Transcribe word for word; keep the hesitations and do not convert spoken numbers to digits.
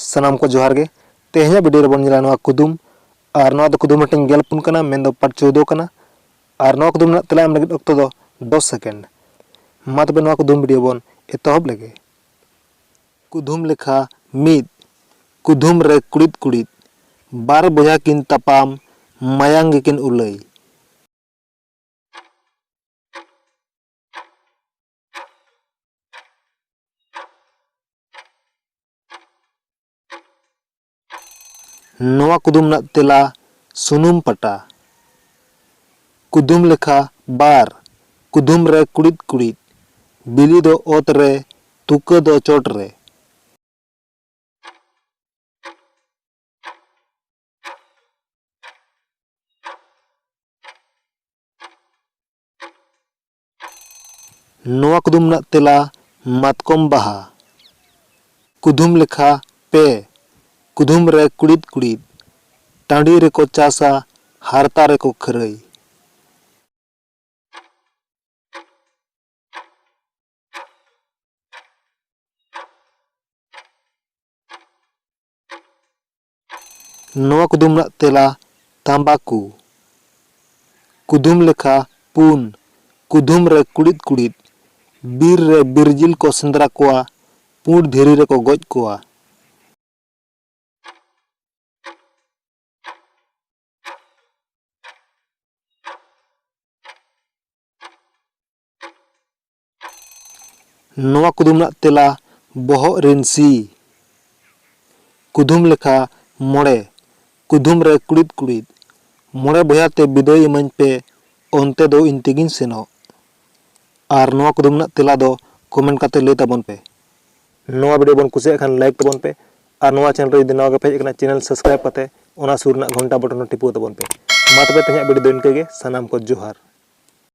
ᱥᱟᱱᱟᱢ ᱠᱚ ᱡᱚᱦᱟᱨ ᱜᱮ᱾ ᱛᱮᱦᱮᱧᱟᱜ video ᱨᱮᱵᱚᱱ ᱧᱮᱞᱟ ᱱᱚᱣᱟ ᱠᱩᱫᱩᱢ, ᱟᱨ ᱱᱚᱣᱟ ᱫᱚ ᱠᱩᱫᱩᱢ ᱦᱟᱹᱴᱤᱧ ᱜᱮᱞ ᱯᱩᱱ ᱠᱟᱱᱟ, ᱢᱮᱱᱫᱚ part ᱪᱳᱫᱽᱫᱚ ᱠᱟᱱᱟ᱾ ᱟᱨ ᱱᱚᱣᱟ ᱠᱩᱫᱩᱢ ᱨᱮᱱᱟᱜ ᱛᱮᱞᱟ ᱮᱢ ᱞᱟᱹᱜᱤᱫ ᱚᱠᱛᱚ ᱫᱚ ᱫᱚᱥ second᱾ ᱢᱟ ᱛᱚᱵᱮ ᱱᱚᱣᱟ ᱠᱩᱫᱩᱢ video ᱵᱚᱱ ᱮᱛᱚᱦᱚᱵ ᱞᱮᱜᱮ᱾ ᱠᱩᱫᱩᱢ ᱞᱮᱠᱷᱟ ᱢᱤᱫ, ᱠᱩᱫᱩᱢ ᱨᱮ ᱠᱩᱲᱤᱫ ᱠᱩᱲᱤᱫ, ᱵᱟᱨ ᱵᱚᱭᱦᱟ ᱠᱤᱱ ᱛᱟᱯᱟᱢ, ᱢᱟᱭᱟᱝ ᱜᱮᱠᱤᱱ ᱩᱞᱟᱹᱭ᱾ ᱱᱚᱣᱟ ᱠᱩᱫᱩᱢ ᱨᱮᱱᱟᱜ ᱛᱮᱞᱟ ᱥᱩᱱᱩᱢ ᱯᱟᱴᱟ᱾ ᱠᱩᱫᱩᱢ ᱞᱮᱠᱷᱟ ᱵᱟᱨ, ᱠᱩᱫᱩᱢ ᱨᱮ ᱠᱩᱲᱤᱫ ᱠᱩᱲᱤᱫ, ᱵᱤᱞᱤ ᱫᱚ ᱚᱛ ᱨᱮ, ᱛᱩᱠᱟᱹ ᱫᱚ ᱪᱚᱴ ᱨᱮ᱾ ᱱᱚᱣᱟ ᱠᱩᱫᱩᱢ ᱨᱮᱱᱟᱜ ᱛᱮᱞᱟ ᱢᱟᱛᱠᱚᱢ ᱵᱟᱦᱟ᱾ ᱠᱩᱫᱩᱢ ᱞᱮᱠᱷᱟ ᱯᱮ, ᱠᱩᱫᱩᱢ ᱨᱮ ᱠᱩᱲᱤᱫ ᱠᱩᱲᱤᱫ, ᱴᱟᱺᱰᱤ ᱨᱮᱠᱚ ᱪᱟᱥᱟ, ᱦᱟᱨᱛᱟ ᱨᱮᱠᱚ ᱠᱷᱟᱹᱨᱟᱹᱭ᱾ ᱱᱚᱣᱟ ᱠᱩᱫᱩᱢ ᱨᱮᱱᱟᱜ ᱛᱮᱞᱟ ᱛᱟᱢᱵᱟᱠᱩ᱾ ᱠᱩᱫᱩᱢ ᱞᱮᱠᱷᱟ ᱯᱩᱱ, ᱠᱩᱫᱩᱢ ᱨᱮ ᱠᱩᱲᱤᱫ ᱠᱩᱲᱤᱫ, ᱵᱤᱨ ᱨᱮ ᱵᱤᱨ ᱡᱤᱞ ᱠᱚ ᱥᱮᱸᱫᱽᱨᱟ ᱠᱚᱣᱟ, ᱯᱩᱸᱰ ᱫᱷᱤᱨᱤ ᱨᱮᱠᱚ ᱜᱚᱡ ᱠᱚᱣᱟ᱾ ᱱᱚᱣᱟ ᱠᱩᱫᱩᱢ ᱨᱮᱱᱟᱜ ᱛᱮᱞᱟ ᱵᱚᱦᱚᱜ ᱨᱤᱱ ᱥᱤ᱾ ᱠᱩᱫᱩᱢ ᱞᱮᱠᱷᱟ ᱢᱚᱬᱮ, ᱠᱩᱫᱩᱢ ᱨᱮ ᱠᱩᱲᱤᱫ ᱠᱩᱲᱤᱫ, ᱢᱚᱬᱮ ᱵᱚᱭᱦᱟ ᱛᱮ ᱵᱤᱫᱟᱹᱭ ᱤᱢᱟᱹᱧ ᱯᱮ, ᱚᱱᱛᱮ ᱫᱚ ᱤᱧ ᱛᱮᱜᱤᱧ ᱥᱮᱱᱚᱜ᱾ ᱟᱨ ᱱᱚᱣᱟ ᱠᱩᱫᱩᱢ ᱨᱮᱱᱟᱜ ᱛᱮᱞᱟ ᱫᱚ comment ᱠᱟᱛᱮ ᱞᱟᱹᱭ ᱛᱟᱵᱚᱱ ᱯᱮ᱾ ᱱᱚᱣᱟ video ᱵᱚᱱ ᱠᱩᱥᱤᱭᱟᱜ ᱠᱷᱟᱱ like ᱛᱟᱵᱚᱱ ᱯᱮ, ᱟᱨ ᱱᱚᱣᱟ channel ᱨᱮ ᱡᱩᱫᱤ ᱱᱟᱣᱟ ᱜᱮᱯᱮ ᱦᱮᱡ ᱟᱠᱟᱱᱟ, channel subscribe ᱠᱟᱛᱮ ᱚᱱᱟ ᱥᱩᱨ ᱨᱮᱱᱟᱜ ᱜᱷᱚᱱᱴᱟ button ᱦᱚᱸ ᱴᱤᱯᱟᱹᱣ ᱛᱟᱵᱚᱱ ᱯᱮ᱾ ᱢᱟ ᱛᱚᱵᱮ ᱛᱮᱦᱮᱧᱟᱜ video ᱫᱚ ᱤᱱᱠᱟᱹ ᱜᱮ, ᱥᱟᱱᱟᱢ ᱠᱚ ᱡᱚᱦᱟᱨ᱾